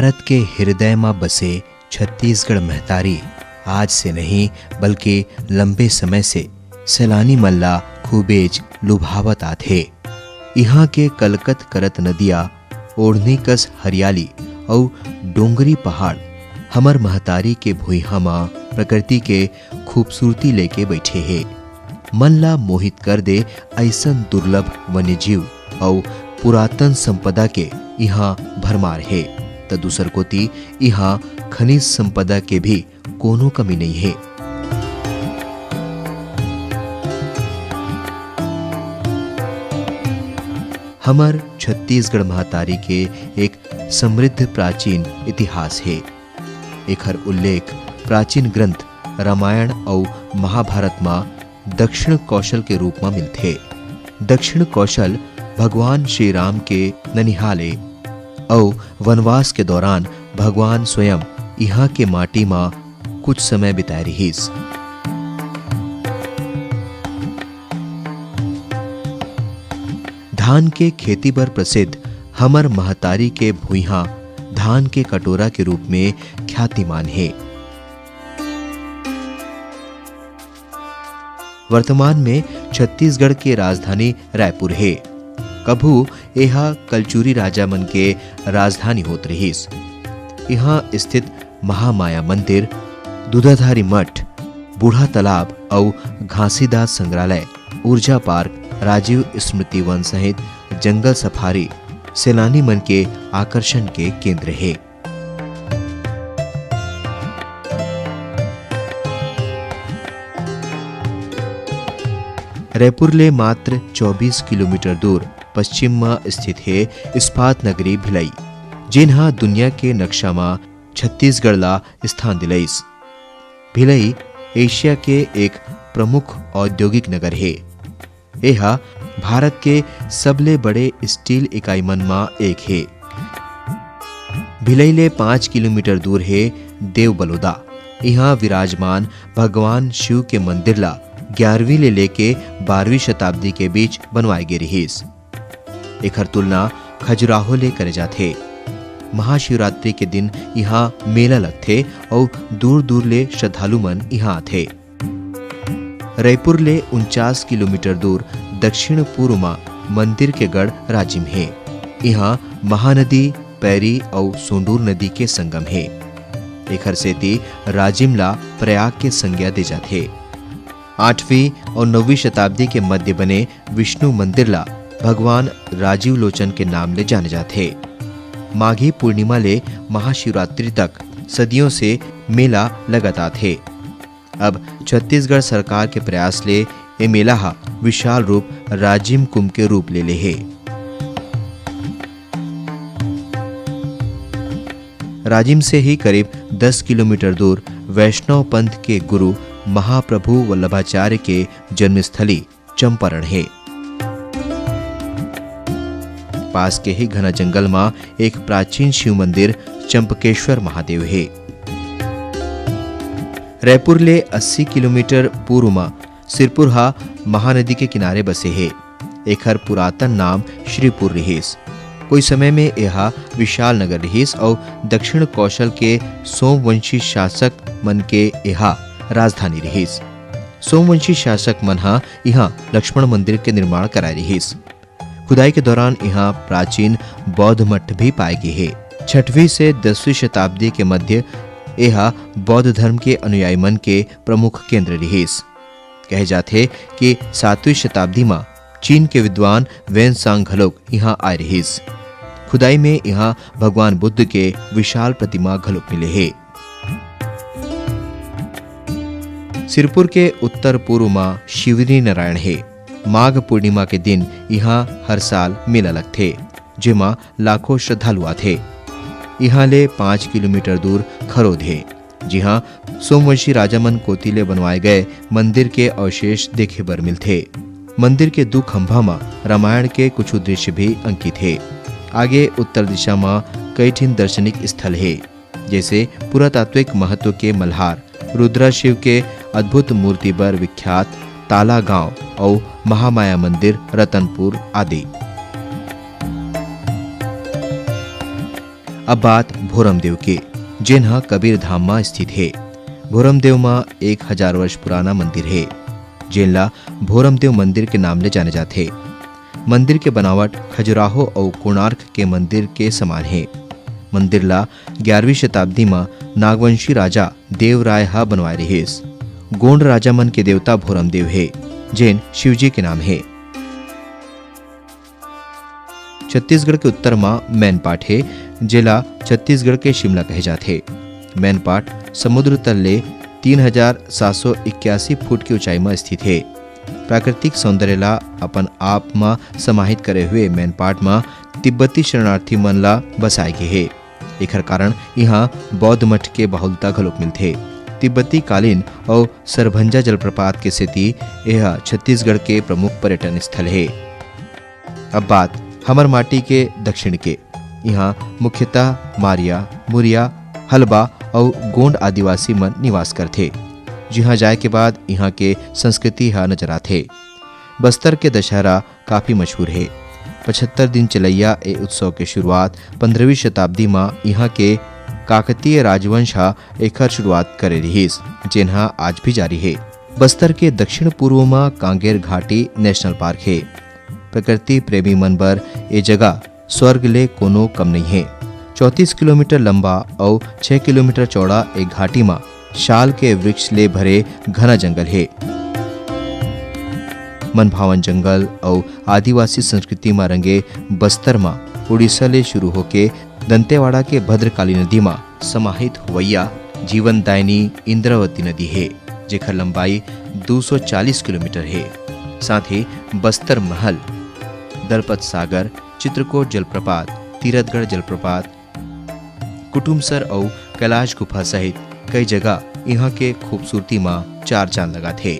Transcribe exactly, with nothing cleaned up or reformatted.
भारत के हृदय म बसे छत्तीसगढ़ महतारी आज से नहीं, बल्कि लंबे समय से सैलानी मन ला खूबेच लुभावत आथे। इहाँ के कलकत करत नदिया, ओढ़नी कस हरियाली अउ डोंगरी पहाड़ हमर महतारी के भुइहाँ म प्रकृति के खूबसूरती लेके बइठे हे। मन ला मोहित कर दे अइसन दुर्लभ वन्यजीव अउ पुरातन संपदा के इहाँ भरमार हे, त दूसर कोति इहाँ खनिज संपदा के भी कोनो कमी नइ हे। हमर छत्तीसगढ़ महतारी के एक समृद्ध प्राचीन इतिहास हे। एखर उल्लेख प्राचीन ग्रंथ रामायण अउ महाभारत म दक्षिण कौशल के रूप म मिलथे। दक्षिण कौशल भगवान श्री राम के ननिहाल ए अउ वनवास के दौरान भगवान स्वयं इहाँ के माटी म कुछ समय बिताए रिहिस। धान के खेती बर प्रसिद्ध हमर महतारी के भुइहाँ धान के कटोरा के रूप में ख्यातिमान हे। वर्तमान में छत्तीसगढ़ के राजधानी रायपुर हे। कभू एहा कलचुरी राजा मन के राजधानी होत रिहिस। इहाँ स्थित महामाया मंदिर, दूधाधारी मठ, बूढ़ा तालाब अउ घासीदास संग्रहालय, ऊर्जा पार्क, राजीव स्मृति वन सहित जंगल सफारी सैलानी मन के आकर्षण के केंद्र हे। रायपुर ले मात्र चौबीस किलोमीटर दूर पश्चिम म स्थित हे इस्पात नगरी भिलाई, जेन ह दुनिया के नक्शा म छत्तीसगढ़ ला स्थान दिलइस। भिलाई एशिया के एक प्रमुख औद्योगिक नगर हे। एहा भारत के सबले बड़े स्टील इकाई मन म एक हे। भिलाई ले पाँच किलोमीटर दूर हे देव बलोदा। इहाँ विराजमान भगवान शिव के मंदिर ला ग्यारहवीं ले लेके बारहवीं शताब्दी के बीच बनवाए गे रिहिस। एखर तुलना खजुराहो ले करे जाथे। महाशिवरात्रि के दिन इहाँ मेला लगथे अउ दूर-दूर ले श्रद्धालु मन इहाँ आथे। रायपुर ले उनचास किलोमीटर दूर दक्षिण पूर्व म मंदिर के गढ़ राजिम हे। इहाँ महानदी, पैरी अउ सोंडूर नदी के संगम हे। एखर सेती राजिम ला प्रयाग के संज्ञा दे जाथे। आठवीं अउ नौवीं शताब्दी के मध्य बने विष्णु मंदिर ला भगवान राजीव लोचन के नाम ले जाने जाथे। माघी पूर्णिमा ले महाशिवरात्रि तक सदियों से मेला लगत आथे। अब छत्तीसगढ़ सरकार के प्रयास ले ए मेला ह विशाल रूप राजिम कुंभ के रूप ले ले हे। राजिम से ही करीब दस किलोमीटर दूर वैष्णव पंथ के गुरु महाप्रभु वल्लभाचार्य के जन्मस्थली चंपारण हे। पास के ही घना जंगल म एक प्राचीन शिव मंदिर चंपकेश्वर महादेव हे। रायपुर ले अस्सी किलोमीटर पूर्व म सिरपुर ह महानदी के किनारे बसे हे। एखर पुरातन नाम श्रीपुर रिहिस। कोई समय में एहा विशाल नगर रिहिस अउ दक्षिण कौशल के सोमवंशी शासक मन के एहा राजधानी रिहिस। सोमवंशी शासक मन ह इहाँ लक्ष्मण मंदिर के निर्माण कराए रिहिस। खुदाई के दौरान इहाँ प्राचीन बौद्ध मठ भी पाए गे हे। छठवीं से दसवीं शताब्दी के मध्य एहा बौद्ध धर्म के अनुयायी मन के प्रमुख केंद्र रिहिस। कहे जाथे कि सातवीं शताब्दी म चीन के विद्वान वेनसांग घलोक इहाँ आए रिहिस। खुदाई में इहाँ भगवान बुद्ध के विशाल प्रतिमा घलोक मिले हे। सिरपुर के उत्तर पूर्व म शिवरी नारायण हे। माघ पूर्णिमा के दिन इहाँ हर साल मेला लगथे, जेमा लाखों श्रद्धालु आथे। इहाँ ले पाँच किलोमीटर दूर खरोद हे, जिहाँ सोमवंशी राजा मन कोति ले बनवाए गए मंदिर के अवशेष देखे बर मिलथे। मंदिर के दू खंभा म रामायण के कुछ दृश्य भी अंकित हे। आगे उत्तर दिशा म कई ठिन दर्शनिक स्थल हे, जैसे पुरातात्विक महत्व के मल्हार, रुद्रा शिव के अद्भुत मूर्ति बर विख्यात ताला गांव अउ महामाया मंदिर रतनपुर आदि। अब बात भोरमदेव के, जेन ह कबीर धाम म स्थित हे। भोरमदेव म एक हजार वर्ष पुराना मंदिर हे, जेन ला भोरमदेव मंदिर के नाम ले जाने जाथे। मंदिर के बनावट खजुराहो अउ कोणार्क के मंदिर के समान हे। मंदिर ला ग्यारहवीं शताब्दी म नागवंशी राजा देवराय ह बनवाए रिहिस। गोंड राजा मन के देवता भोरमदेव हे, जेन शिवजी के नाम हे। छत्तीसगढ़ के उत्तर म मैनपाट हे, जेला छत्तीसगढ़ के शिमला कहे जाथे। मैनपाट समुद्र तल ले तीन हजार सात सौ इक्यासी फुट के ऊंचाई म स्थित हे। प्राकृतिक सौंदर्य ला अपन आप म समाहित करे हुए मैनपाट म तिब्बती शरणार्थी मन ला बसाए गे हे। एखर कारण इहाँ बौद्ध मठ के बहुलता घलोक मिलथे। तिब्बती कालीन अउ सरभंजा जलप्रपात के सेती एह छत्तीसगढ़ के प्रमुख पर्यटन स्थल हे। अब बात हमर माटी के दक्षिण के। इहाँ मुख्यतः मारिया, मुरिया, हलबा अउ गोंड आदिवासी मन निवास करथे, जिहाँ जाए के बाद इहाँ के संस्कृति ह नजर आथे। बस्तर के दशहरा काफी मशहूर हे। पचहत्तर दिन चलइया ए उत्सव के शुरुआत पंद्रहवीं शताब्दी म इहाँ के काकतीय राजवंश ह एखर शुरुआत करे रिहिस, जेन ह आज भी जारी हे। बस्तर के दक्षिण पूर्व म कांगेर घाटी नेशनल पार्क हे। प्रकृति प्रेमी मन बर ए जगह स्वर्ग ले कोनो कम नइ हे। चौंतीस किलोमीटर लंबा अउ छह किलोमीटर चौड़ा ए घाटी म शाल के वृक्ष ले भरे घना जंगल हे। मनभावन जंगल अउ आदिवासी संस्कृति म रंगे बस्तर म उड़ीसा ले शुरू होके दंतेवाड़ा के भद्रकाली नदी म समाहित होवइया जीवनदायिनी इंद्रावती नदी हे, जेखर लंबाई दू सौ चालीस किलोमीटर हे। साथ ही बस्तर महल, दलपत सागर, चित्रकोट जलप्रपात, तीरथगढ़ जलप्रपात, कुटुमसर अउ कैलाश गुफा सहित कई जगह इहाँ के खूबसूरती म चार चांद लगाथे।